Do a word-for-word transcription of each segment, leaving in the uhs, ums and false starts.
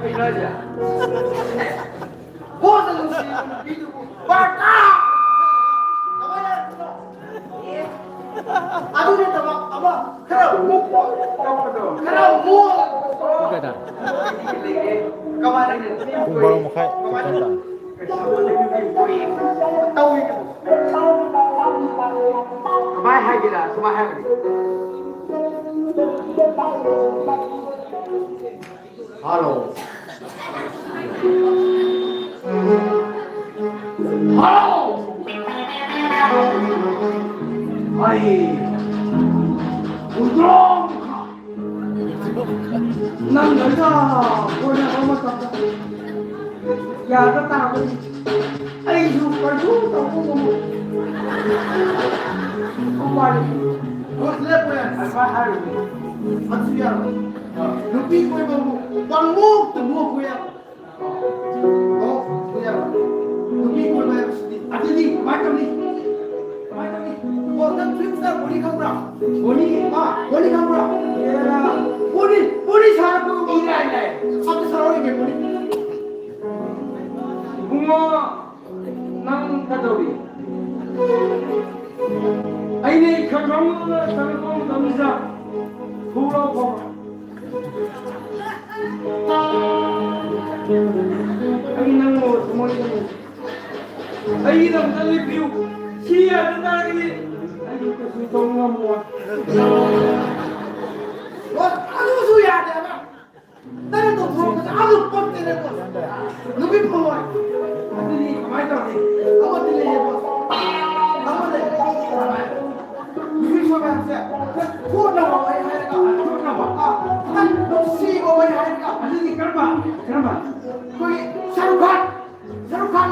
ꯀꯩꯅꯣ ꯍꯥꯏꯁꯦ? ꯀꯣꯟꯅ ꯅꯨꯡꯁꯤꯕ ꯅꯨꯄꯤꯗꯨꯕꯨ ꯄꯥꯔꯇꯥ! ꯀꯃꯥꯏꯅ ꯍꯥꯏꯔꯛꯄꯅꯣ? ꯑꯦ? ꯑꯗꯨ ꯅꯠꯇꯕ ꯑꯃ ꯈꯔ ꯃꯨꯛꯄ, ꯈꯔ ꯃꯨꯛ-, ꯀꯃꯥꯏꯅ? ꯄꯨꯡ ꯕꯥꯔꯣ ꯃꯈꯥꯏ ꯀꯃꯥꯏꯅ? ꯆꯞ ꯆꯥꯅ ꯇꯥꯔꯦ꯫ ꯇꯧꯏꯗꯨꯕꯨ꯫ ꯀꯃꯥꯏ ꯍꯥꯏꯒꯦꯔꯥ? ꯁꯨꯃꯥꯏ ꯍꯥꯏꯕꯅꯤ꯫ ꯍꯜꯂꯣ꯫ ꯍꯜꯂꯣ꯫ ꯑꯩ ꯍꯨꯟꯗ꯭ꯔꯣꯝ ꯅꯪ ꯑꯩꯒ ꯀꯣꯏꯅꯕ ꯃꯇꯝꯗ ꯌꯥꯗ ꯇꯥꯕꯅꯤ꯫ ꯑꯩꯁꯨ ꯀꯩꯁꯨ ꯇꯧꯕ ꯉꯝꯃꯣꯏ꯫ ꯎꯄꯥꯏ ꯂꯩꯇꯦ꯫ ꯍꯣꯏ, ꯂꯦꯞꯄ ꯌꯥꯏ꯫ ꯑꯗꯨꯃꯥꯏ ꯍꯥꯏꯔꯨꯅꯨ꯫ ꯑꯗꯨꯁꯨ ꯌꯥꯔꯣꯏ꯫ ꯅꯨꯄꯤ ꯀꯣꯏꯕꯕꯨ ꯄꯪꯅꯣꯛꯇ ꯅꯣꯛꯄ ꯌꯥꯔꯣꯏ꯫ ꯑꯣ, ꯅꯨꯄꯤ ꯀꯣꯏꯕ ꯍꯥꯏꯕꯁꯤꯗꯤ꯫ ꯑꯗꯨꯗꯤ ꯀꯃꯥꯏ ꯇꯧꯅꯤ? ꯀꯃꯥꯏ ꯇꯧꯅꯤ? ꯑꯣ, ꯅꯪ ꯐꯤꯂꯝꯗ ꯕꯣꯅꯤ ꯈꯪꯕ꯭ꯔꯥ? ꯕꯣꯅꯤ? ꯑꯥ, ꯕꯣꯅꯤ ꯈꯪꯕ꯭ꯔꯥ? ꯑꯦꯔꯥ, ꯕꯣꯅꯤ, ꯕꯣꯅꯤ ꯁꯥꯔꯛꯄ ꯏꯔꯥꯏ ꯂꯥꯏ꯫ ꯑꯝꯇ ꯁꯥꯔꯛꯑꯣ ꯌꯦꯡꯒꯦ, ꯕꯣꯅꯤ꯫ ꯏꯕꯨꯡꯉꯣ, ꯅꯪ ꯀꯩꯗꯧꯔꯤ? ꯑꯩꯅ ꯈꯪꯈꯪꯗꯨꯗ ꯆꯪꯉꯛꯄ ꯃꯇꯝꯁꯤꯗ ꯊꯣꯛꯂꯛꯑꯣ ꯐꯥꯎꯕ꯫ ꯑꯩ ꯅꯪꯕꯨ ꯊꯃꯣꯏꯗ ꯅꯨꯡꯁꯤ꯫ ꯑꯩꯒꯤꯗꯃꯛꯇ ꯂꯦꯞꯄꯤꯌꯨ꯫ ꯁꯤ ꯌꯥꯗ ꯇꯥꯔꯒꯗꯤ ꯑꯩ ꯀꯩꯁꯨ ꯇꯧ ꯉꯝꯃꯣꯏ꯫ ꯕꯣꯁ, ꯑꯗꯨꯁꯨ ꯌꯥꯗꯦ ꯍꯥꯏꯕ꯫ ꯅꯪꯅ ꯇꯧꯊꯣꯔꯛꯄꯁꯦ ꯑꯗꯨ ꯄꯛꯇꯦꯅꯦ, ꯕꯣꯁ꯫ ꯅꯨꯃꯤꯠ ꯐꯪꯉꯣꯏ꯫ ꯑꯗꯨꯗꯤ ꯀꯃꯥꯏꯅ ꯇꯧꯅꯤ? ꯑꯃꯗꯤ ꯂꯩꯌꯦ, ꯕꯣꯁ꯫ ꯑꯃ ꯂꯩ꯫ ꯅꯨꯄꯤ ꯀꯣꯏꯕ ꯍꯥꯏꯕꯁꯦ ꯈꯔ ꯊꯣꯠꯅꯕ ꯋꯥꯍꯩ ꯍꯥꯏꯔꯒ, ꯊꯣꯠꯅꯕ, ꯑꯥ, ꯈꯤꯇꯪ ꯅꯨꯡꯁꯤꯕ ꯋꯥꯍꯩ ꯍꯥꯏꯔꯒ꯫ ꯑꯗꯨꯗꯤ ꯀꯔꯝꯕ? ꯀꯔꯝꯕ? ꯑꯩꯈꯣꯏꯒꯤ ꯁꯥꯔꯨꯛ ꯈꯥꯟ, ꯁꯥꯔꯨꯛ ꯈꯥꯟ,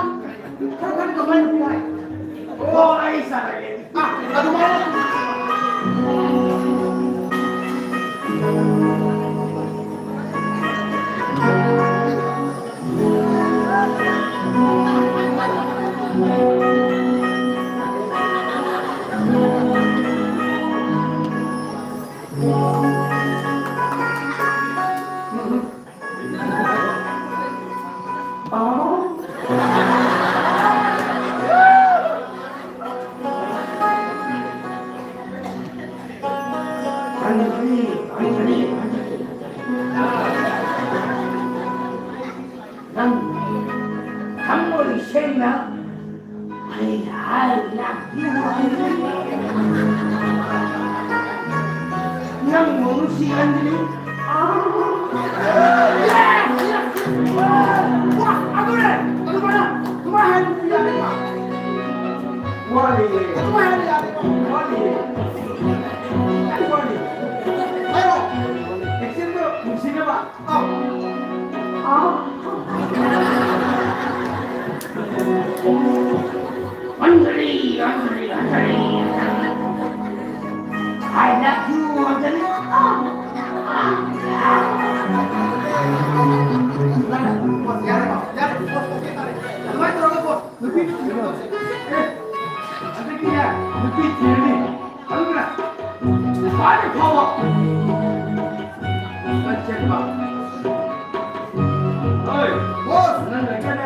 ꯁꯥꯔꯨꯛ ꯈꯥꯟ ꯀꯃꯥꯏꯅ ꯅꯨꯄꯤ ꯍꯥꯏ? ꯑꯣ, ꯑꯩ ꯁꯥꯔꯒꯦ꯫ ꯑꯥ, ꯑꯗꯨꯃꯥꯏꯅ꯫ ꯅꯪ ꯊꯃꯣꯏ ꯁꯦꯡꯅ ꯑꯩ ꯍꯥꯏ ꯂꯥꯛꯄꯤꯌꯨ꯫ ꯅꯪꯕꯨ ꯅꯨꯡꯁꯤ ꯑꯟꯖꯂꯤ꯫ ꯋꯥ, ꯑꯗꯨꯅꯦ꯫ ꯑꯗꯨꯃꯥꯏꯅ, ꯑꯗꯨꯃꯥꯏꯅ ꯍꯥꯏꯕꯗꯤ ꯌꯥꯗꯦꯕ꯫ ꯋꯥꯠꯂꯤꯌꯦ꯫ ꯑꯗꯨꯃꯥꯏꯅ ꯍꯥꯏꯕ ꯌꯥꯗꯦꯕ꯫ ꯋꯥꯠꯂꯤꯌꯦ꯫ ꯋꯥꯠꯂꯤ꯫ ꯍꯥꯏꯔꯣ꯫ ꯑꯦꯛꯁꯟꯗꯣ ꯅꯨꯡꯁꯤꯅꯕ꯫ Anjali, Anjali, Anjali, Anjali. I love you, Anjali. ꯌꯥꯔꯦ, ꯌꯥꯔꯦ, ꯌꯥꯔꯦ, ꯌꯥꯔꯦ꯫ ꯑꯗꯨꯃꯥꯏꯅ ꯇꯧꯔꯒ ꯅꯨꯄꯤ ꯊꯤꯔꯣ꯫ ꯑꯦ, ꯑꯗꯨꯗꯤꯅꯦ, ꯅꯨꯄꯤ ꯊꯤꯔꯅꯤ꯫ ꯑꯗꯨꯒ ꯈ꯭ꯋꯥꯏꯗꯒꯤ ꯐꯥꯎꯕ ꯂꯟꯆꯦꯟꯕ꯫ ꯍꯣꯏ, ꯕꯣꯁ! ꯅꯪ ꯂꯩꯔꯒꯅꯦ꯫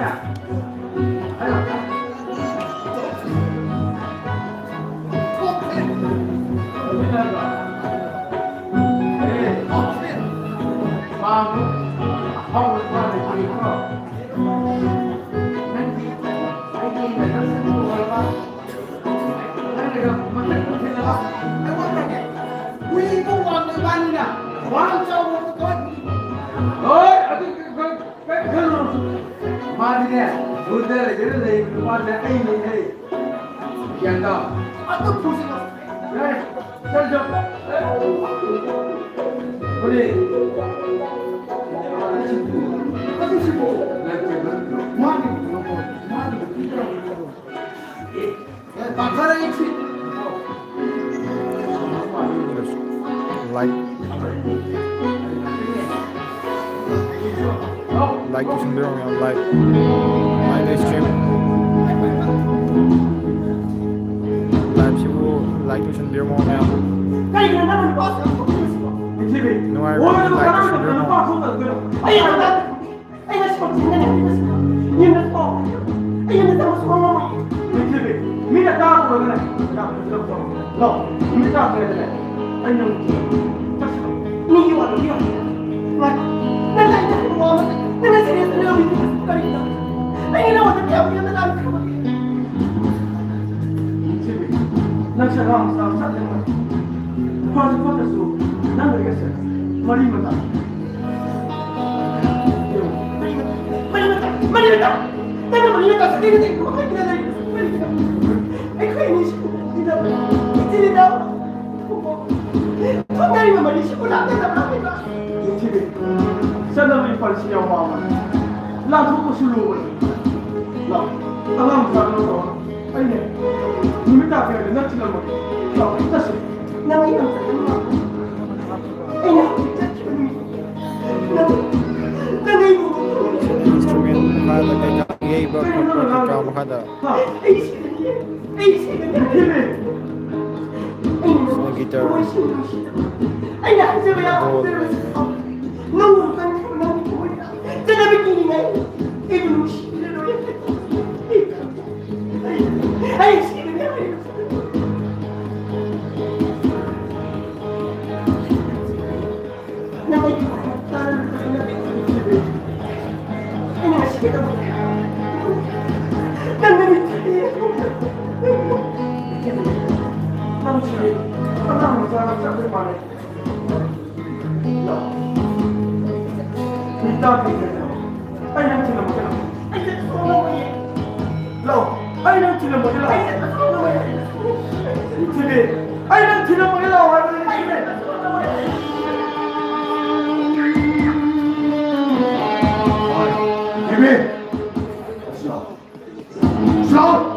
ꯍꯥꯏꯔꯣ꯫ ꯊꯣꯛꯈ꯭ꯔꯦ꯫ ꯂꯣꯏꯅꯔꯕ? ꯑꯦ, ꯊꯣꯛꯈ꯭ꯔꯦ꯫ ꯄꯥꯝꯕ ꯑꯐꯥꯎꯕ ꯅꯨꯄꯥ ꯂꯩꯇꯦꯀꯣ꯫ ꯅꯪꯗꯤ ꯑꯩꯒꯤ ꯃꯊꯛꯇ ꯂꯣꯏꯔꯕ? ꯅꯪꯅꯒ ꯃꯊꯛ ꯀꯨꯝꯊꯅꯕ? ꯑꯩꯉꯣꯟꯗꯅꯦ, ꯍꯨꯏꯕꯨ ꯋꯥꯡꯅ ꯏꯕꯥꯅꯤꯅ ꯋꯥꯡ ꯆꯥꯎꯕ ꯇꯣꯏ꯫ ꯍꯣꯏ, ꯑꯗꯨ ꯀ-, ꯀ-, ꯀ-, ꯈꯜꯂꯨꯅꯨ꯫ ꯃꯥꯗꯤꯅꯦ, ꯃꯨꯟꯗ ꯂꯩꯖꯔ ꯂꯩꯕ ꯅꯨꯄꯥꯁꯦ ꯑꯩꯅꯦ, ꯑꯩ꯫ ꯒ꯭ꯌꯥꯟ ꯇꯥꯎ꯫ ꯑꯗꯨ ꯄꯨꯁꯤꯜꯂꯣ꯫ ꯌꯥꯔꯦ, ꯆꯠꯂꯣ, ꯆꯠꯂꯣ꯫ ꯍꯣꯏ꯫ ꯑꯗꯨꯁꯤꯕꯨ, ꯑꯗꯨꯁꯤꯕꯨ, ꯃꯥꯒꯤ, ꯃꯥꯒꯤ, ꯃꯥꯒꯤ, Like, like ꯇꯧꯁꯟꯕꯤꯔꯣ ꯃꯌꯥꯝ, like, like ꯁ꯭ꯇ꯭ꯔꯤꯝ, ꯂꯥꯏꯚꯁꯤꯕꯨ like ꯇꯧꯁꯟꯕꯤꯔꯝꯃꯣ ꯃꯌꯥꯝ꯫ ꯅꯨꯡꯉꯥꯏꯕ꯭ꯔꯣ? Like ꯇꯧꯁꯟꯕꯤꯔꯝꯃꯣ꯫ ꯑꯩ ꯉꯁꯤ ꯄꯪꯊꯤꯡꯗꯅꯦ, ꯑꯩ ꯉꯁꯤ ꯌꯨꯝꯗ ꯊꯣꯛꯑꯣ꯫ ꯑꯩ ꯌꯨꯝꯗ ꯆꯪꯕ ꯁꯨꯡꯉꯝ ꯉꯝꯃꯣꯏ꯫ ꯅꯤꯡꯊꯤꯕꯤ, ꯃꯤꯅ ꯇꯥꯔꯨꯔꯒꯅꯦ, ꯌꯥꯝ ꯐꯖꯅ ꯇꯧꯔꯣ꯫ ꯂꯥꯛꯑꯣ, ꯅꯨꯃꯤꯠ ꯇꯥꯗ꯭ꯔꯤꯉꯩꯗꯅꯦ, ꯑꯩ ꯅꯪ ꯆꯠꯁꯤ꯫ ꯃꯤꯒꯤ ꯋꯥꯗꯣ ꯃꯤ ꯋꯥꯗꯣ꯫ ꯉꯥꯏꯈꯣ, ꯅꯪ ꯑꯩ ꯆꯠꯈꯤꯕ ꯋꯥ ꯑꯃ, ꯅꯪꯅ serious ꯑꯣꯏꯅ ꯂꯧꯕꯤꯕ꯫ ꯑꯩꯅ ꯅꯉꯣꯟꯗ ꯀꯌꯥꯝ ꯀꯨꯏꯅ ꯂꯥꯟꯈ꯭ꯔꯕꯒꯦ? ꯅꯨꯡꯁꯤꯕꯤ, ꯅꯪꯁꯦ ꯑꯉꯥꯡ ꯃꯆꯥ ꯃꯆꯥ ꯅꯠꯇꯦ꯫ ꯐꯔꯁꯨ ꯐꯠꯇ꯭ꯔꯁꯨ ꯅꯪ ꯑꯩꯒꯁꯦ ꯃꯔꯤ ꯃꯇꯥ꯫ ꯃꯔꯤ ꯃꯇꯥ, ꯃꯔꯤ ꯃꯇꯥ, ꯃꯔꯤ ꯃꯇꯥ꯫ ꯅꯪꯅ ꯃꯔꯤ ꯃꯇꯥ ꯁꯥꯒꯩ ꯅꯥꯇꯩ ꯀꯃꯥꯏꯅ ꯂꯩꯔꯤꯅꯣ? ꯑꯩꯈꯣꯏ ꯑꯅꯤꯁꯤꯕꯨ ꯏꯆꯤꯜ ꯏꯅꯥꯎ ꯊꯣꯛꯅꯔꯤꯕ ꯃꯔꯤꯁꯤꯕꯨ ꯂꯥꯞꯅꯗꯕ꯭ꯔꯥ ꯍꯥꯏꯕ? ꯅꯨꯡꯁꯤꯕꯤ, ꯆꯠꯅꯕꯒꯤ ꯄꯟꯁꯤ ꯌꯥꯝ ꯋꯥꯕꯅꯤ꯫ ꯂꯥꯟꯊꯣꯛꯄꯁꯨ ꯂꯨꯕꯅꯤ꯫ ꯂꯥꯛꯑꯣ, ꯑꯉꯥꯡ ꯃꯆꯥ ꯅꯠꯇ꯭ꯔꯣ? ꯑꯩꯅꯦ, ꯅꯨꯃꯤꯠ ꯇꯥꯈ꯭ꯔꯦ, ꯅꯪ ꯊꯤꯜꯂꯝꯃꯒꯦ꯫ ꯂꯥꯛꯑꯣ, ꯆꯠꯁꯤ꯫ ꯅꯪ ꯑꯩ ꯌꯥꯝ ꯆꯠꯅꯤꯡꯕ꯫ ꯑꯩꯅ ꯍꯧꯖꯤꯛ ꯆꯠꯈꯤꯕ ꯅꯨꯃꯤꯠꯇꯨ ꯅꯪ, ꯅꯪ ꯑꯩꯕꯨ ꯏꯟꯁꯇ꯭ꯔꯨꯃꯦꯟ ꯃꯈꯥꯗ ꯀꯩꯀꯥ ꯌꯩꯕ ꯈꯣꯠꯄ ꯀꯩꯀꯥ ꯃꯈꯥꯗ꯫ ꯍꯥ? ꯑꯩ ꯁꯤꯔꯅꯤ꯫ ꯑꯩ ꯁꯤꯔꯅꯤ꯫ ꯅꯨꯄꯤ ꯂꯩ꯫ ꯑꯩꯅ ꯅꯪꯕꯨ ꯒꯤꯇꯔ꯫ ꯊꯃꯣꯏ ꯁꯦꯡꯅ ꯅꯨꯡꯁꯤꯗꯕ꯫ ꯑꯩꯅ ꯍꯥꯏꯖꯕ ꯌꯥꯕ ꯗꯣꯜ ꯍꯥꯏꯖꯔꯕꯁꯨ ꯂꯩ꯫ ꯅꯪꯕꯨ ꯀꯟꯈ꯭ꯔꯕ ꯅꯪꯒꯤ ꯊꯃꯣꯏꯗ ꯆꯠꯅꯕ ꯀꯤꯅꯤꯡꯉꯥꯏ꯫ ꯑꯩꯕꯨ ꯅꯨꯡꯁꯤꯕꯤꯔꯔꯣꯏ꯫ ꯑꯩ ꯁꯤꯔꯅꯤ ꯍꯥꯏꯔꯤꯕꯁꯤꯗ꯫ ꯅꯪ ꯑꯩꯒꯤ ꯋꯥꯈꯜ ꯇꯥꯔꯔꯣꯏ꯫ ꯑꯩꯅ ꯉꯁꯤꯗꯒꯤ ꯅꯪ ꯅꯃꯤꯠ ꯊꯛꯑꯦ꯫ ꯅꯪꯁꯦ ꯑꯉꯥꯡ ꯃꯆꯥꯒ ꯆꯞ ꯍꯦꯛ ꯃꯥꯟꯅꯩ꯫ ꯂꯥꯛꯑꯣ꯫ ꯃꯤꯇꯥ ꯀꯩꯗꯧꯔꯤꯅꯣ? ꯑꯩ ꯅꯪ ꯊꯤꯜꯂꯝꯃꯒꯦ ꯂꯥꯛꯑꯣ꯫ ꯂꯥꯛꯑꯣ꯫ ꯑꯩ ꯅꯪ ꯊꯤꯜꯂꯝꯃꯒꯦ ꯂꯥꯛꯑꯣ꯫ ꯊꯤꯜꯂꯦ꯫ ꯑꯩ ꯅꯪ ꯊꯤꯜꯂꯝꯃꯒꯦ ꯂꯥꯛꯑꯣ ꯍꯥꯏꯕꯅꯦ꯫ ꯊꯤꯜꯂꯦ꯫ ꯊꯤꯜꯂꯦ꯫ ꯂꯥꯛꯑꯣ꯫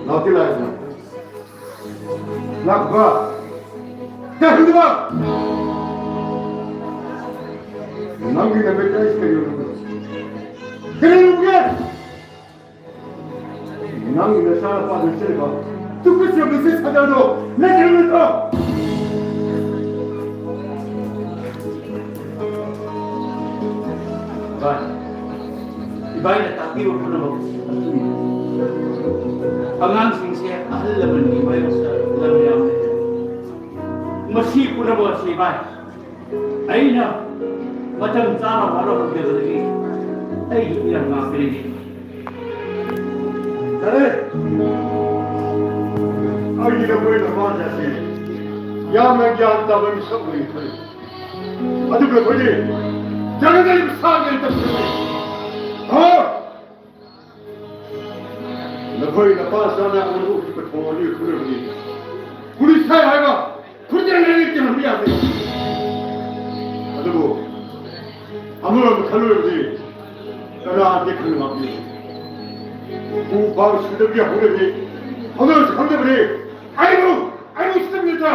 ꯂꯥꯛꯇꯤ ꯂꯥꯛꯏꯕ? ꯂꯥꯛꯄ? ꯀꯔꯤꯒꯤꯅꯣ? ꯅꯪꯒꯤ ꯅꯃꯤꯠꯇ ꯑꯩ ꯀꯔꯤ ꯎꯔꯨꯕꯅꯣ? ꯀꯔꯤ ꯎꯔꯨꯒꯦ? ꯅꯪꯒꯤ ꯅꯆꯥꯅꯨꯄꯥꯗꯨ ꯆꯦꯜꯂꯤꯕ ꯇꯨꯀꯠꯆꯕ ꯁꯤ ꯁꯥꯖꯥꯗꯣ ꯅꯠꯇ꯭ꯔꯣ, ꯅꯠꯇ꯭ꯔꯣ? ꯚꯥꯏ, ꯏꯕꯥꯏꯅ ꯇꯥꯛꯄꯤꯕ ꯄꯨꯝꯅꯃꯛ ꯑꯆꯨꯝꯕꯅꯤ꯫ ꯑꯉꯥꯡꯁꯤꯡꯁꯦ ꯑꯍꯜ ꯂꯃꯟꯒꯤ ꯃꯥꯌꯣꯛꯇ ꯂꯝ ꯌꯥꯝꯅ ꯍꯦꯜꯂꯤ꯫ ꯃꯁꯤ ꯄꯨꯝꯅꯃꯛ ꯑꯁꯤ ꯏꯕꯥꯏ, ꯑꯩꯅ ꯃꯇꯝ ꯆꯥꯅ ꯍꯣꯠꯅꯍꯧꯗꯕꯗꯒꯤ ꯑꯩꯒꯤ ꯏꯔꯝ ꯉꯥꯛꯄꯅꯤ꯫ ꯌꯥꯔꯦ! ꯑꯩꯒꯤ ꯅꯈꯣꯏ ꯅꯄꯥꯁꯦ ꯑꯁꯤ ꯌꯥꯝꯅ ꯒ꯭ꯌꯥꯟ ꯇꯥꯕ ꯃꯤꯁꯛ ꯑꯣꯏ ꯈꯜꯂꯤ꯫ ꯑꯗꯨꯕꯨ ꯑꯩꯈꯣꯏꯗꯤ ꯖꯒꯗ ꯁꯥꯒꯦꯅ ꯇꯧꯖꯕꯅꯤ꯫ ꯍꯣ! ꯅꯈꯣꯏ ꯅꯄꯥ ꯆꯥꯅ ꯑꯃꯕꯨ ꯄꯨꯊꯣꯛꯑꯅꯤ ꯈꯨꯔꯨꯝꯅꯤ꯫ ꯀꯨꯂꯤꯁꯥꯏ ꯍꯥꯏꯕ ꯈꯨꯟꯖꯦꯜ ꯑꯅꯤ ꯇꯤꯟꯍꯟꯕ ꯌꯥꯗꯦ꯫ ꯑꯗꯨꯕꯨ ꯑꯃꯔꯣꯝꯗ ꯈꯜꯂꯨꯔꯕꯗꯤ ꯀꯅꯥꯗꯤ ꯈꯟꯕ ꯉꯝꯗꯦ꯫ ꯎ ꯄꯥꯝ ꯁꯤꯗꯕ ꯌꯥꯍꯧꯔꯕꯗꯤ ꯍꯧꯅꯔꯁꯨ ꯈꯪꯗꯕꯅꯤ꯫ ꯑꯩꯕꯨ ꯑꯩꯕꯨ ꯁꯤꯗꯕꯤꯗ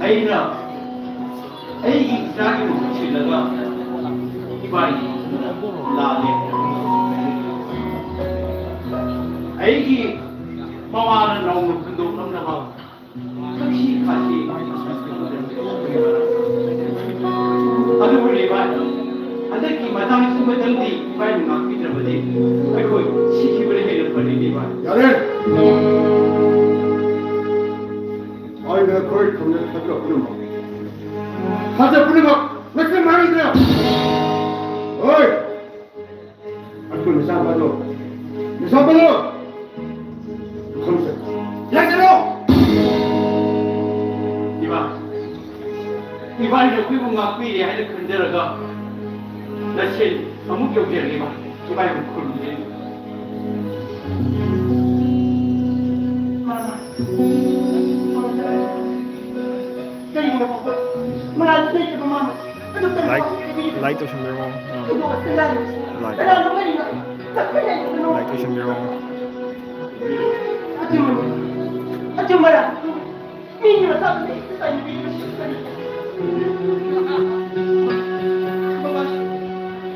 ꯑꯩꯅ ꯑꯩꯒꯤ ꯏꯆꯥꯒꯤ ꯃꯍꯨꯠ ꯁꯤꯜꯂꯒ ꯏꯕꯥꯅꯤ ꯂꯥꯜꯂꯦ꯫ ꯑꯩꯒꯤ ꯃꯃꯥꯅ ꯅꯧꯅ ꯍꯨꯟꯗꯣꯛꯂꯝꯂꯕ ꯊꯛꯁꯤ ꯈꯥꯁꯤ ꯑꯗꯨꯕꯨ ꯏꯕꯥꯅꯤ ꯍꯟꯗꯛꯀꯤ ꯃꯇꯥꯡꯁꯤꯃꯇꯪꯗꯤ ꯏꯕꯥꯅꯤ ꯉꯥꯛꯄꯤꯗ꯭ꯔꯕꯗꯤ ꯑꯩꯈꯣꯏ ꯁꯤꯈꯤꯕꯅ ꯍꯦꯟꯅ ꯐꯔꯤꯅꯤ ꯏꯕꯥꯅꯤ꯫ ꯌꯥꯔꯦ! ꯑꯩꯅ ꯑꯩꯈꯣꯏ ꯊꯝꯅ ꯊꯥꯗꯣꯛꯄ ꯄꯨꯝꯅꯃꯛ ꯊꯥꯖ ꯄꯨꯝꯅꯃꯛ ꯂꯩꯇ꯭ꯔꯦ ꯃꯥꯡꯗ꯭ꯔꯦ꯫ ꯍꯣꯏ! ꯑꯩꯈꯣꯏ ꯃꯆꯥ ꯄꯥꯗꯣ ꯃꯆꯥ ꯄꯥꯗꯣ ꯈꯪꯁꯦ ꯂꯥꯛꯆꯔꯣ꯫ ꯏꯕꯥ ꯏꯕꯥꯅꯤꯅ ꯑꯩꯈꯣꯏꯕꯨ ꯉꯥꯛꯄꯤꯔꯦ ꯍꯥꯏꯅ ꯈꯟꯖꯔꯒ ꯅꯁꯦꯟ ꯑꯃꯨꯛ ꯌꯧꯖꯔꯛꯂꯤꯕ ꯏꯕꯥꯅꯤꯕꯨ ꯈꯨꯔꯨꯝꯖꯔꯤ꯫ ꯀꯩꯒꯨꯝꯕ ꯃꯉꯥꯜ ꯂꯩꯇꯕ ꯃꯥꯃ꯫ ꯑꯗꯨ ꯀꯔꯤ ꯂꯥꯏꯛ, ꯄꯥꯎ ꯄꯤꯕꯤꯒꯦ? ꯂꯥꯏꯛ ꯇꯧꯁꯟꯕꯤꯔꯝꯃꯣ꯫ ꯑꯥ꯫ ꯊꯧꯗꯣꯛ ꯑꯁꯤ ꯂꯥꯟ ꯂꯥꯏꯛ꯫ ꯀꯅꯥꯅꯣ ꯀꯔꯤꯅꯣ? ꯆꯠꯄ ꯌꯥꯏꯗꯕꯅꯣ? ꯂꯥꯏꯛ ꯇꯧꯁꯟꯕꯤꯔꯝꯃꯣ꯫ ꯑꯆꯨꯝꯕ, ꯑꯆꯨꯝꯕꯔꯥ? ꯃꯤꯒꯤ ꯃꯆꯥꯕꯨ ꯍꯦꯛꯇ ꯆꯥꯏꯕꯤꯕꯁꯤ ꯀꯔꯤ?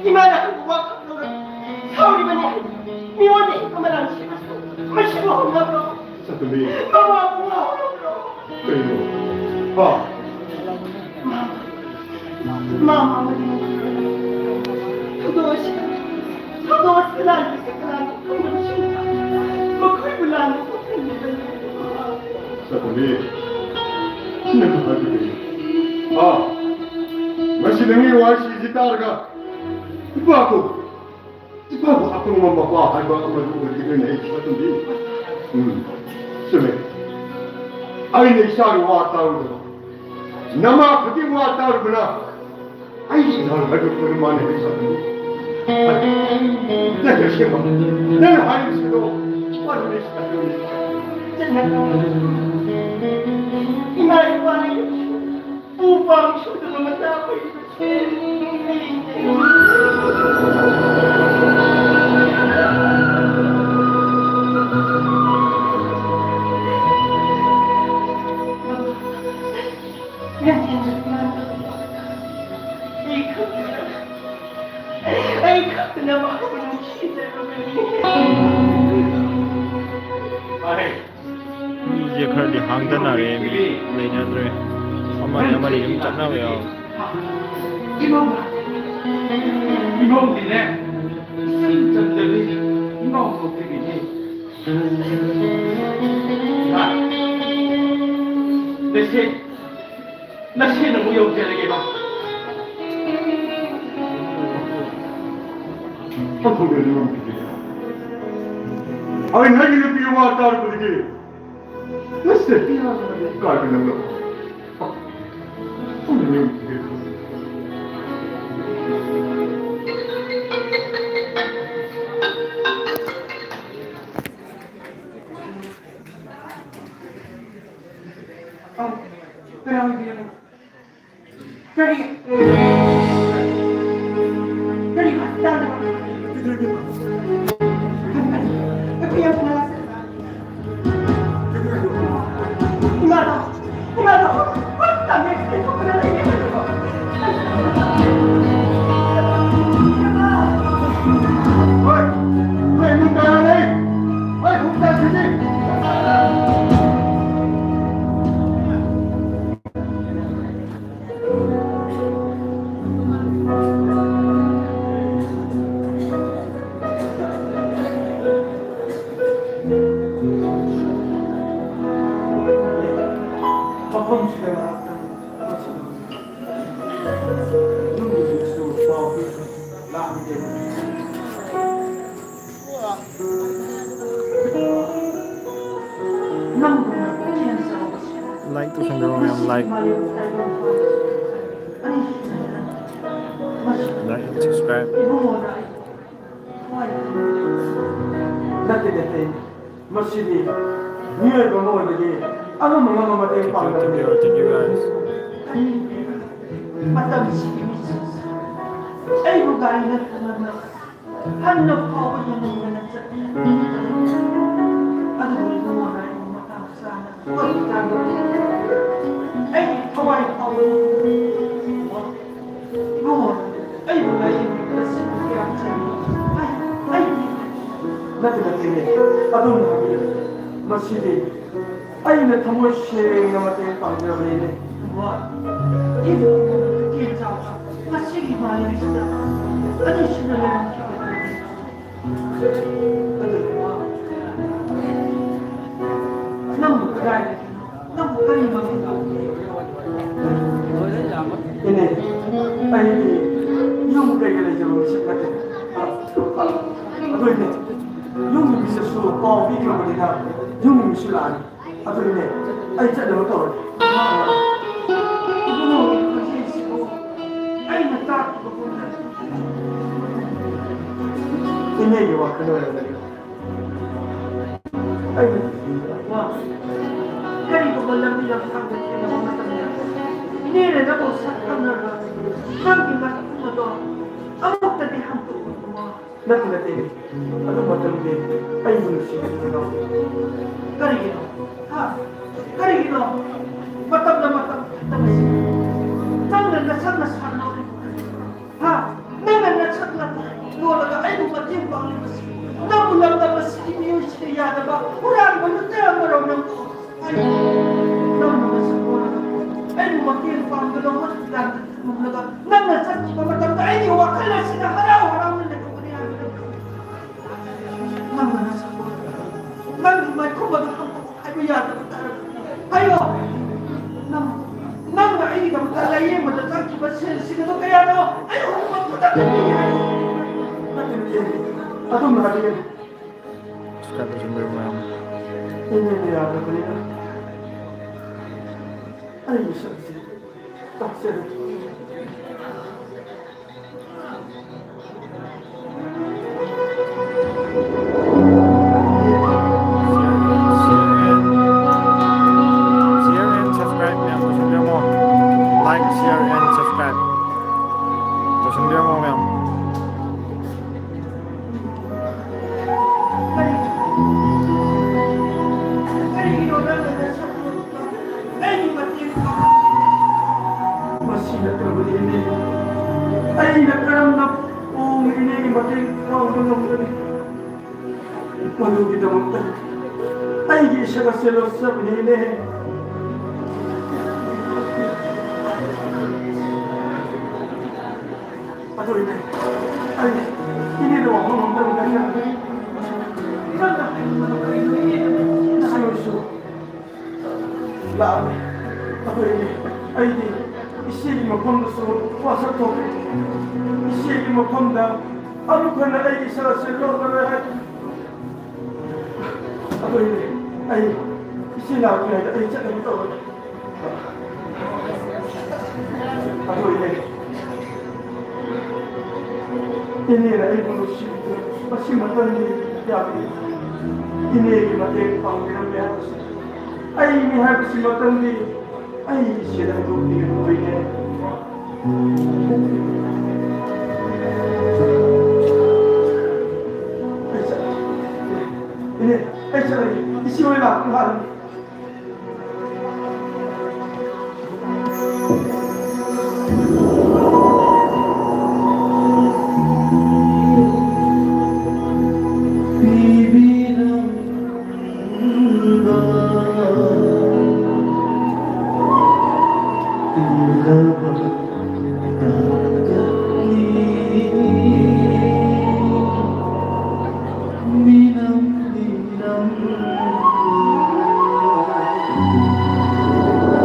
ꯏꯃꯥꯅ ꯍꯪꯕ ꯋꯥ ꯈꯛ ꯂꯧꯔꯒ ꯁꯥꯎꯔꯤꯕꯅꯤ꯫ ꯃꯤꯉꯣꯟꯗ ꯍꯦꯛꯇ ꯃꯔꯥꯜ ꯁꯤꯕꯁꯨ ꯃꯁꯤꯕꯨ ꯍꯧꯅꯕ꯭ꯔꯣ? ꯆꯠꯇꯕꯤ꯫ ꯃꯃꯥꯕꯨ ꯍꯧꯅꯕ꯭ꯔꯣ? ꯀꯩꯅꯣ? ꯍꯥ? ꯃꯥ, ꯃꯥ, ꯃꯥ, ꯊꯧꯗꯣꯛ ꯑꯁꯤ, ꯊꯧꯗꯣꯛ ꯑꯁꯤ ꯂꯥꯟꯕꯁꯦ ꯀꯅꯥꯅꯣ ꯈꯪꯗꯕꯁꯤꯡ ꯃꯈꯣꯏꯕꯨ ꯂꯥꯟꯕ ꯄꯣꯛꯍꯟꯕꯤꯕꯅꯤ꯫ ꯆꯠꯇꯕꯤ, ꯅꯪ ꯍꯥꯏꯕꯗꯤ? ꯑꯥ, ꯉꯁꯤ ꯅꯪꯒꯤ ꯋꯥꯔꯤꯁꯤꯡꯁꯤ ꯇꯥꯔꯒ ꯏꯄꯥ ꯀꯧ꯫ ꯏꯄꯥꯕꯨ ꯑꯄꯪꯕ ꯃꯄꯥ ꯍꯥꯏꯕ ꯑꯃꯗꯤ ꯑꯣꯏꯔꯤꯕꯅꯤ ꯑꯩ ꯏꯆꯥꯇꯣꯝꯕꯤ꯫ ꯎꯝ, ꯆꯨꯝꯃꯦ꯫ ꯑꯩꯅ ꯏꯆꯥꯒꯤ ꯋꯥ ꯇꯥꯔꯨꯗꯕ, ꯅꯃꯥ ꯈꯛꯀꯤ ꯋꯥ ꯇꯥꯔꯨꯕꯅ ꯑꯩꯒꯤ ꯏꯆꯥ ꯍꯥꯏꯕ ꯑꯣꯏꯔ ꯃꯥꯜꯂꯦ ꯑꯩ ꯏꯆꯥꯇꯣꯝꯕꯤ꯫ ꯅꯪ ꯑꯁꯦꯡꯕ, ꯅꯪꯅ ꯍꯥꯏꯔꯤꯕꯁꯤꯡꯗꯣ ꯏꯄꯥꯗꯨꯅ ꯏꯆꯥꯇꯣꯝꯕꯤ꯫ ꯏꯃꯥ ꯏꯄꯥꯅ ꯎ ꯄꯥꯝꯕꯤ ꯁꯨꯗꯕ ꯃꯆꯥ ꯑꯩꯈꯣꯏꯒꯤ ꯑꯩ ꯈꯛꯇꯅ ꯃꯍꯥꯛꯄꯨ ꯅꯨꯡꯁꯤꯖꯔꯨꯕꯅꯤ꯫ ꯃꯤꯁꯦ ꯈꯔꯗꯤ ꯍꯥꯡꯊꯅꯔꯦ, ꯃꯤ ꯂꯩꯅꯗ꯭ꯔꯦ, ꯑꯃꯅꯤ ꯑꯃꯅꯤ ꯑꯗꯨꯝ ꯆꯠꯅꯕ ꯌꯥꯎꯔꯦ꯫ ꯏꯃꯧ, ꯏꯃꯧꯗꯤꯅꯦ, ꯏꯆꯝ ꯆꯝꯖꯕꯤ, ꯏꯃꯧ ꯅꯣꯛꯄꯤꯕꯤꯅꯤ꯫ ꯂꯩꯁꯦ꯫ ꯅꯁꯦꯅ ꯑꯃꯨꯛ ꯌꯧꯖꯔꯒꯦꯕ꯫ ꯑꯩ ꯅꯪꯒꯤ ꯅꯨꯄꯤ ꯋꯥ ꯇꯥꯔꯨꯕꯗꯒꯤ ꯅꯁꯦ ꯄꯤꯌꯥꯅ ꯀꯥꯏꯕ ꯅꯪꯅ꯫ ꯑꯧ, ꯀꯅꯥ ꯑꯣꯏꯕꯤꯔꯕꯅꯣ? ꯀꯔꯤ? ꯀꯔꯤ ꯍꯣꯁꯄꯤꯇꯥꯜꯗ? ꯑꯩꯈꯣꯏ ꯌꯥꯝ ꯅꯥꯔꯁ꯫ ꯏꯃꯥꯗꯣ, ꯏꯃꯥꯗꯣ, ꯍꯣꯁꯄꯤꯇꯥꯜꯗ ꯑꯦꯛꯁꯤꯗꯦꯟ ꯊꯣꯛꯇꯅ ꯂꯩꯔꯦ꯫ ꯍꯣꯏ, ꯅꯣꯏ ꯏꯃꯨꯡ ꯀꯌꯥ ꯂꯩ? ꯍꯣꯏ, ꯍꯣꯁꯄꯤꯇꯥꯜ ꯁꯤꯗꯤ꯫ ꯃꯐꯝꯁꯤꯗ ꯉꯥꯏꯍꯥꯛꯇꯪ ꯄꯣꯊꯥꯁꯤ꯫ ꯌꯨꯝꯒꯤ ꯃꯤꯁꯨ ꯄꯥꯎ ꯄꯤꯈ꯭ꯔꯦ꯫ ꯂꯥꯛꯑꯝꯗꯦ꯫ ꯅꯪꯕꯨ ꯅꯪ ꯄꯨꯛꯅꯤꯡ ꯆꯥꯎꯕꯁꯤ꯫ Like ꯇꯧꯁꯟꯕꯤꯔꯣ ꯃꯌꯥꯝ, like꯫ Like and subscribe꯫ ꯅꯠꯇꯦ, ꯅꯠꯇꯦ꯫ ꯃꯁꯤꯗꯤ ꯃꯤꯑꯣꯏꯕ ꯑꯃ ꯑꯣꯏꯕꯒꯤ ꯑꯉꯝ ꯑꯉꯝꯕ ꯃꯇꯦꯡ ꯄꯥꯡꯒꯗꯕꯅꯤ꯫ Thank you, thank you, thank you, guys꯫ ꯃꯇꯝꯁꯤꯒꯤ ꯃꯤꯁꯤꯡꯁꯤ ꯑꯩꯕꯨ ꯒꯥꯔꯤꯗ ꯊꯝꯂꯝꯂꯒ ꯍꯟꯅ ꯐꯥꯎꯕ ꯌꯦꯡꯅꯤꯡꯗꯅ ꯆꯠꯂꯤ꯫ ꯑꯗꯨꯕꯨ ꯏꯕꯨꯡꯉꯣꯅ ꯑꯩꯕꯨ ꯃꯇꯥꯡ ꯆꯥꯅ ꯍꯣꯁꯄꯤꯇꯥꯜꯗ ꯑꯩꯒꯤ ꯊꯋꯥꯏ ꯐꯥꯎꯕ ꯏꯕꯨꯡꯉꯣ, ꯑꯩꯕꯨ ꯂꯥꯌꯦꯡꯕꯤꯕꯗ ꯁꯤꯕꯨ ꯀꯌꯥꯝ ꯆꯪꯏ꯫ ꯑꯩ, ꯑꯩ ꯅꯠꯇꯦ, ꯅꯠꯇꯦꯅꯦ꯫ ꯑꯗꯣꯝꯅ ꯍꯥꯏꯕꯤꯔꯤꯕ ꯃꯁꯤꯗꯤ ꯑꯩꯅ ꯊꯃꯣꯏ ꯁꯦꯡꯅ ꯃꯇꯦꯡ ꯄꯥꯡꯖꯕꯅꯤꯅꯦ꯫ ꯋꯥ, ꯏꯕꯨꯡꯉꯣ ꯇꯦꯟ ꯆꯥꯎꯕ ꯉꯁꯤꯒꯤ ꯃꯥꯂꯦꯝꯁꯤꯗ ꯑꯅꯤꯁꯨꯕ ꯂꯩꯔꯝꯈꯤꯕꯅꯤ꯫ ꯑꯗꯨꯕꯨ ꯅꯪꯕꯨ ꯀꯗꯥꯏꯗꯒꯤꯅꯣ? ꯅꯪꯕꯨ ꯀꯔꯤ ꯃꯃꯤꯡ ꯀꯧꯒꯦ? ꯏꯅꯦ, ꯑꯩꯗꯤ ꯌꯨꯝ ꯀꯩꯒ ꯂꯩꯖꯕ ꯃꯤꯁꯛ ꯅꯠꯇꯦ꯫ ꯑꯗꯨ ꯏꯅꯦ, ꯌꯨꯝꯒꯤ ꯃꯤꯁꯛꯁꯨ ꯄꯥꯎ ꯄꯤꯈ꯭ꯔꯕꯅꯤꯅ ꯌꯨꯝꯒꯤ ꯃꯤꯁꯨ ꯂꯥꯛꯑꯅꯤ꯫ ꯑꯗꯨꯅꯦ, ꯑꯩ ꯆꯠꯅꯕ ꯇꯧꯔꯒꯦ꯫ ꯏꯕꯨꯡꯉꯣꯒꯤ ꯈꯣꯟꯖꯦꯜꯁꯤꯕꯨ ꯑꯩꯅ ꯇꯥꯈꯤꯕꯒꯨꯝ ꯇꯧꯏ꯫ ꯏꯅꯦꯒꯤ ꯋꯥꯈꯜ ꯑꯣꯏꯔꯝꯒꯅꯤ꯫ ꯑꯩꯅ ꯋꯥ, ꯀꯔꯤꯒꯨꯝꯕ ꯂꯝꯕꯤ ꯂꯝꯈꯥꯡꯗ ꯊꯦꯡꯅꯕ ꯃꯇꯝꯗ ꯏꯅꯦꯅ ꯅꯪꯕꯨ ꯁꯛ ꯈꯪꯅ ꯅꯪꯒꯤ ꯃꯇꯨꯡ ꯑꯗꯣ ꯑꯃꯨꯛꯇꯗꯤ ꯍꯟꯗꯣꯛꯎ, ꯏꯕꯨꯡꯉꯣ꯫ ꯅꯠꯇꯦ, ꯅꯠꯇꯦ꯫ ꯑꯗꯨ ꯃꯇꯝꯗꯤ ꯑꯩꯕꯨ ꯅꯨꯡꯁꯤꯕꯤꯗꯅꯣ꯫ ꯀꯔꯤꯒꯤꯅꯣ? ꯍꯥ? ꯀꯔꯤꯒꯤꯅꯣ? ꯃꯇꯝꯅ ꯃꯇꯝ ꯐꯠꯇꯕꯁꯤ꯫ ꯅꯪꯅ ꯅꯁꯛ ꯅꯁꯥ ꯂꯣꯜꯂꯤꯕ ꯀꯔꯤꯒꯤꯅꯣ? ꯍꯥ? ꯅꯪꯅ ꯅꯁꯛ ꯅꯁꯥ ꯂꯣꯜꯂꯒ ꯑꯩꯕꯨ ꯃꯇꯦꯡ ꯄꯥꯡꯂꯤꯕꯁꯤ꯫ ꯅꯪꯕꯨ ꯂꯝꯗꯝ ꯑꯁꯤꯒꯤ ꯃꯤꯑꯣꯏꯁꯤꯡꯅ ꯌꯥꯗꯕ ꯍꯨꯔꯥꯟꯕ ꯅꯠꯇ꯭ꯔꯕꯔꯣ ꯅꯪꯕꯨ? ꯑꯩ ꯅꯪꯕꯨ ꯅꯁꯛ ꯂꯣꯜꯂꯒ ꯑꯩꯕꯨ ꯃꯇꯦꯡ ꯄꯥꯡꯗꯅ ꯍꯣꯁꯄꯤꯇꯥꯜꯗ ꯊꯝꯂꯝꯂꯒ ꯅꯪꯅ ꯆꯠꯈꯤꯕ ꯃꯇꯝꯗ ꯑꯩꯒꯤ ꯋꯥꯈꯜ ꯑꯁꯤꯗ ꯍꯔꯥꯎ ꯍꯔꯥꯎꯅ ꯂꯩꯍꯧꯒꯅꯤ ꯍꯥꯏꯕ ꯅꯠꯇ꯭ꯔꯣ? ꯅꯪꯅ ꯅꯁꯛ ꯂꯣꯜꯂꯒ ꯅꯪꯒꯤ ꯃꯥꯏꯈꯨꯝ ꯑꯗꯨ ꯍꯥꯡꯗꯣꯛꯑꯣ ꯍꯥꯏꯕ ꯌꯥꯗꯕ ꯇꯥꯔꯕꯗꯤ ꯍꯥꯏꯌꯣ꯫ ꯅꯪ, ꯅꯪꯅ ꯑꯩꯒꯤꯗꯃꯛꯇ ꯂꯥꯏꯌꯦꯡꯕꯗ ꯆꯪꯈꯤꯕ ꯁꯦꯜꯁꯤꯡ ꯑꯗꯨ ꯀꯌꯥꯅꯣ? ꯑꯩ ꯍꯧꯖꯤꯛꯃꯛ ꯈꯨꯗꯛꯇ ꯄꯤꯒꯦ ꯍꯥꯏꯌꯨ꯫ ꯅꯠꯇꯦ, ꯅꯠꯇꯦ꯫ ꯑꯗꯨꯝꯅ ꯍꯥꯏꯕꯤꯒꯅꯨ꯫ ꯁꯕꯁꯀ꯭ꯔꯥꯏꯕ ꯇꯧꯁꯤꯟꯕꯤꯔꯝꯃꯣ ꯃꯌꯥꯝ꯫ ꯏꯅꯦꯅ ꯌꯥꯗꯕꯅꯤꯅ ꯑꯩꯒꯤ ꯁꯛꯁꯦ ꯇꯥꯛꯆꯔꯒꯦ꯫ Share and subscribe ꯃꯌꯥꯝ ꯇꯧꯁꯤꯟꯕꯤꯔꯝꯃꯣ꯫ Like, share and subscribe ꯇꯧꯁꯤꯟꯕꯤꯔꯝꯃꯣ ꯃꯌꯥꯝ꯫ ꯀꯔꯤꯒꯤꯅꯣ ꯅꯪꯅ ꯅꯁꯛ ꯑꯩꯒꯤ ꯃꯇꯦꯡ ꯄꯥꯡ-, ꯃꯁꯤ ꯅꯠꯇ꯭ꯔꯕꯗꯤ ꯏꯅꯦ, ꯑꯩꯅ ꯀꯔꯝꯅ ꯄꯣꯡꯅ ꯏꯅꯦꯒꯤ ꯃꯇꯦꯡ ꯄꯥꯡꯕ ꯉꯝꯒꯅꯤ? ꯃꯗꯨꯒꯤꯗꯃꯛꯇ ꯑꯩꯒꯤ ꯏꯁꯛ ꯑꯁꯦ ꯂꯧꯖꯕꯅꯤ ꯏꯅꯦ꯫ ꯑꯗꯨ ꯏꯅꯦ, ꯑꯩ ꯏꯅꯦꯗ ꯋꯥꯐꯝ ꯑꯃꯇꯪ ꯍꯥꯏꯖꯔꯛꯀꯦ꯫ ꯅꯪꯅ ꯍꯥꯏꯅꯤꯡꯕꯗꯣ ꯀꯔꯤꯅꯣ ꯏꯅꯦ? ꯏꯆꯦ ꯍꯣꯏꯁꯨ ꯂꯥꯛꯑꯝꯃꯦ꯫ ꯑꯗꯨ ꯏꯅꯦ, ꯑꯩꯗꯤ ꯏꯆꯦꯒꯤ ꯃꯐꯝꯗꯁꯨ ꯋꯥꯁꯛ ꯊꯣꯛꯈ꯭ꯔꯦ꯫ ꯏꯆꯦꯒꯤ ꯃꯐꯝꯗ ꯑꯃꯨꯛ ꯍꯟꯅ ꯑꯩꯒꯤ ꯏꯁꯛ ꯑꯁꯦ ꯂꯧꯔꯔꯣꯏ ꯍꯥꯏ꯫ ꯑꯗꯨ ꯏꯅꯦ, ꯑꯩ ꯏꯆꯦ ꯂꯥꯛꯇ꯭ꯔꯤꯉꯩꯗ ꯑꯩ ꯆꯠꯅꯕ ꯇꯧꯔꯒꯦ꯫ ꯑꯗꯨ ꯏꯅꯦ, ꯏꯅꯦꯅ ꯑꯩꯕꯨ ꯅꯨꯡꯁꯤꯕꯤꯗꯨꯅ ꯃꯁꯤꯃꯇꯪꯗꯤ ꯌꯥꯕꯤꯌꯨ꯫ ꯏꯅꯦꯒꯤ ꯃꯇꯦꯡ ꯄꯥꯡꯕꯤꯔꯝꯃꯦ ꯍꯥꯏꯕꯁꯤ, ꯑꯩꯅꯤ ꯍꯥꯏꯕꯁꯤꯃꯇꯪꯗꯤ ꯑꯩ ꯏꯆꯦꯗ ꯍꯥꯏꯗꯣꯛꯄꯤꯒꯅꯨ ꯏꯅꯦ꯫ ꯑꯩ ꯆꯠꯂꯒꯦ꯫ ꯏꯅꯦ, ꯑꯩ ꯆꯠꯂꯒꯦ꯫ ꯏꯆꯦ ꯍꯣꯏ ꯂꯥꯛꯄ ꯉꯥꯏꯔꯝꯒꯦ꯫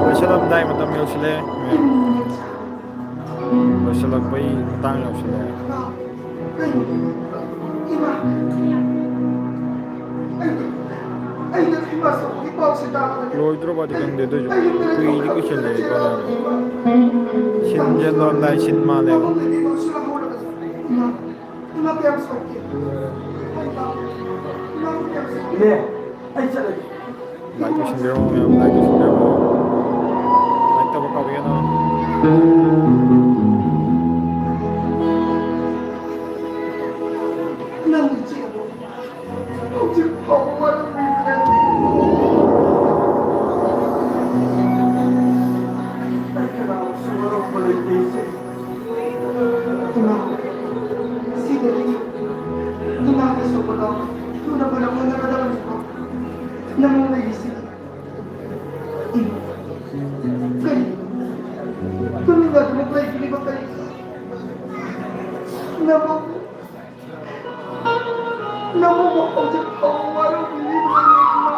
ꯂꯣꯏꯁꯤꯜꯂꯝꯗꯥꯏ ꯃꯇꯝ ꯌꯧꯁꯤꯜꯂꯛꯑꯦ꯫ ꯂꯣꯏꯁꯤꯜꯂꯛꯄꯒꯤ ꯃꯇꯥꯡ ꯌꯧꯁꯤꯜꯂꯛꯑꯦ꯫ ꯀꯩꯅꯣ? ꯏꯃꯥ! ꯑꯩ, ꯑꯩꯅ ꯏꯃꯥ ꯁꯣꯛꯄꯒꯤ ꯄꯥꯎꯁꯦ ꯇꯥꯕꯗꯒꯤ ꯂꯣꯏꯗ꯭ꯔꯣꯕꯗꯤ ꯈꯪꯗꯦ, ꯑꯗꯨꯏꯁꯨ ꯑꯩ ꯌꯨꯝꯗ ꯀꯨꯏꯗꯤ ꯂꯩꯊꯣꯛꯄꯗ ꯀꯨꯏꯁꯜꯂꯛꯑꯦ ꯆꯦꯜꯂꯕꯅꯦ ꯀꯣꯟꯅ꯫ ꯏꯃꯥ꯫ ꯁꯤꯟ ꯂꯣꯟꯗꯥꯏ ꯁꯤꯟ ꯃꯥꯜꯂꯦꯕ꯫ ꯃꯐꯝꯗꯒꯤ ꯏꯃꯥ ꯁꯨꯔ ꯍꯧꯔꯒ ꯏꯃꯥ, ꯏꯃꯥ ꯀꯌꯥꯝ ꯁꯣꯛꯀꯦ? ꯏꯃꯥ, ꯏꯃꯥ ꯀꯌꯥꯝ ꯁꯣꯛꯀꯦ? ꯏꯅꯦ, ꯑꯩ ꯆꯠꯂꯒꯦ꯫ ꯂꯥꯏꯛ ꯇꯧꯁꯤꯟꯕꯤꯔꯝꯃꯣ ꯃꯌꯥꯝ, ꯂꯥꯏꯛ ꯇꯧꯁꯤꯟꯕꯤꯔꯝꯃꯣ꯫ ꯂꯥꯏꯛ ꯇꯧꯕ ꯀꯥꯎꯕꯤꯒꯅꯨ꯫ ꯅꯪ ꯏꯆꯦꯗꯣ ꯍꯧꯖꯤꯛ ꯐꯥꯎꯕ ꯋꯥꯔꯧꯕꯤꯗ꯭ꯔꯦ꯫ ꯑꯩ ꯀꯅꯥꯕꯨꯁꯨ ꯋꯥꯔꯧꯕ ꯂꯩꯇꯦ, ꯏꯆꯦ꯫ ꯏꯃꯥ, ꯉꯁꯤꯗꯒꯤ ꯏꯃꯥꯒꯤ ꯑꯁꯣꯛꯄꯗꯣ ꯊꯨꯅ ꯐꯅꯕ ꯍꯣꯠꯅꯒꯗꯕꯅꯤꯀꯣ꯫ ꯅꯃꯧ ꯂꯩꯔꯤꯁꯤꯗꯤ꯫ ꯏꯃꯥ, ꯀꯔꯤ? ꯇꯨꯃꯤꯟꯅ ꯑꯗꯨꯃꯛ ꯂꯩꯕꯤꯔꯤꯕ ꯀꯔꯤ? ꯅꯃꯧ, ꯅꯃꯧꯕꯨ ꯍꯧꯖꯤꯛ ꯐꯥꯎꯕ ꯋꯥꯔꯧꯕꯤꯔꯤꯕꯅꯤ, ꯏꯃꯥ꯫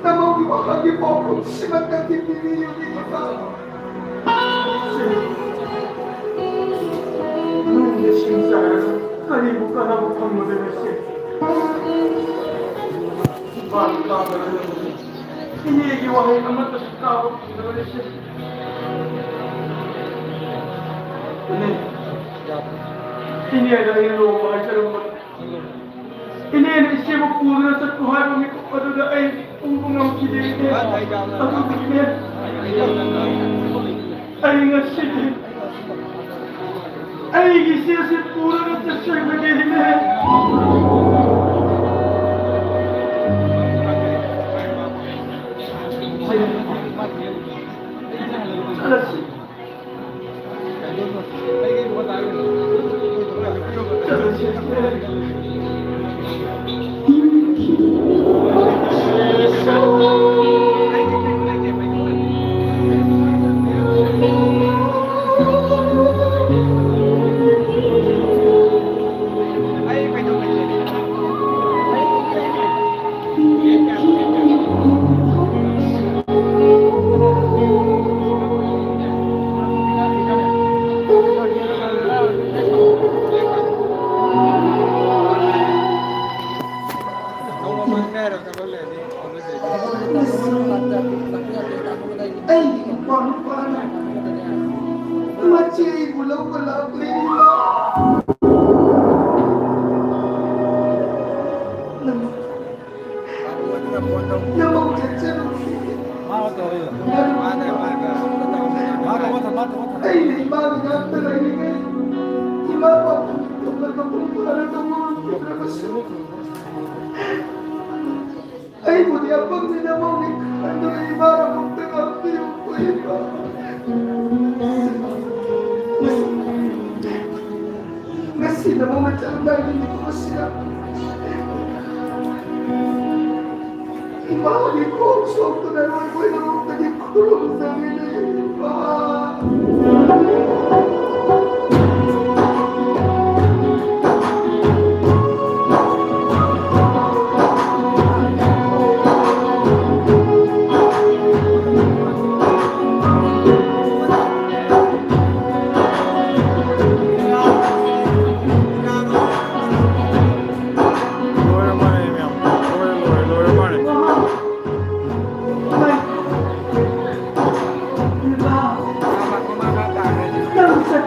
ꯅꯃꯧꯒꯤ ꯋꯥꯈꯜꯒꯤ ꯄꯥꯎꯈꯨꯝ ꯁꯤꯃꯇꯪꯗꯤ ꯄꯤꯕꯤꯌꯨ, ꯏꯃꯥ꯫ ꯅꯨꯡꯒꯤ ꯁꯤꯡ ꯆꯥꯏꯔꯒ ꯀꯔꯤꯕꯨ ꯀꯥꯟꯅꯕ ꯐꯪꯂꯨꯗꯣꯏꯅꯣ, ꯏꯆꯦ? ꯏꯄꯥ ꯏꯄꯥ ꯏꯅꯦꯒꯤ ꯋꯥꯍꯩ ꯑꯃꯠꯇꯁꯨ ꯇꯥꯕ ꯐꯪꯗꯕꯅꯤ, ꯏꯆꯦ꯫ ꯏꯅꯦ, ꯏꯅꯦꯗ ꯑꯩ ꯂꯨꯍꯣꯡꯕ ꯍꯥꯏꯖꯔꯝꯕꯅꯤ꯫ ꯏꯅꯦꯅ ꯏꯆꯦꯕꯨ ꯄꯨꯗꯨꯅ ꯆꯠꯈꯣ ꯍꯥꯏꯕ ꯃꯤꯀꯨꯞ ꯑꯗꯨꯗ ꯑꯩ ꯑꯗꯨꯒꯤꯅꯦ ꯑꯩ ꯉꯁꯤꯗꯤ ꯑꯩꯒꯤ ꯏꯆꯦꯁꯤ ꯄꯨꯔꯒ ꯆꯠꯆꯈ꯭ꯔꯒꯦꯅꯦ꯫ ꯆꯠꯂꯁꯤ꯫ ꯑꯩꯒꯤ ꯏꯄ꯭ꯋꯥ ꯅꯨꯄꯥꯅ ꯃꯆꯦ ꯑꯩꯕꯨ ꯂꯧꯕ ꯂꯥꯛꯂꯦ, ꯏꯃꯥ꯫ ꯅꯃꯧ ꯆꯠꯆꯔꯨꯈꯤ꯫ ꯑꯩꯅ ꯏꯃꯥꯒꯤ ꯉꯥꯛꯇ ꯂꯩꯔꯤꯉꯩ ꯏꯃꯥ ꯄꯥꯎꯈꯨꯝ ꯈꯨꯝꯕ ꯃꯄꯨꯡ ꯐꯥꯅ ꯇꯧꯕ ꯉꯝꯈꯤꯗ꯭ꯔꯕꯁꯨ ꯑꯩꯕꯨꯗꯤ ꯑꯄꯪꯅꯤꯅ ꯃꯧꯅꯤ ꯈꯟꯗꯨꯅ ꯏꯃꯥꯅ ꯑꯃꯨꯛꯇ ꯉꯥꯛꯄꯤꯌꯨ, ꯏꯃꯥ꯫ ꯉꯁꯤ ꯅꯃꯧꯅ ꯆꯠꯂꯝꯗꯥꯏꯒꯤ ꯃꯤꯀꯨꯞ ꯑꯁꯤꯗ ꯏꯃꯥꯒꯤ ꯈꯣꯡ ꯁꯣꯛꯇꯨꯅ ꯂꯣꯏꯕꯣꯏ ꯃꯔꯣꯛꯇꯒꯤ ꯈꯨꯔꯨꯝꯖꯔꯤꯅꯤ, ꯏꯃꯥ꯫ ꯂꯣꯏꯔꯦ, ꯂꯣꯏꯔꯦ, ꯂꯣꯏꯔꯦ꯫ ꯅꯪ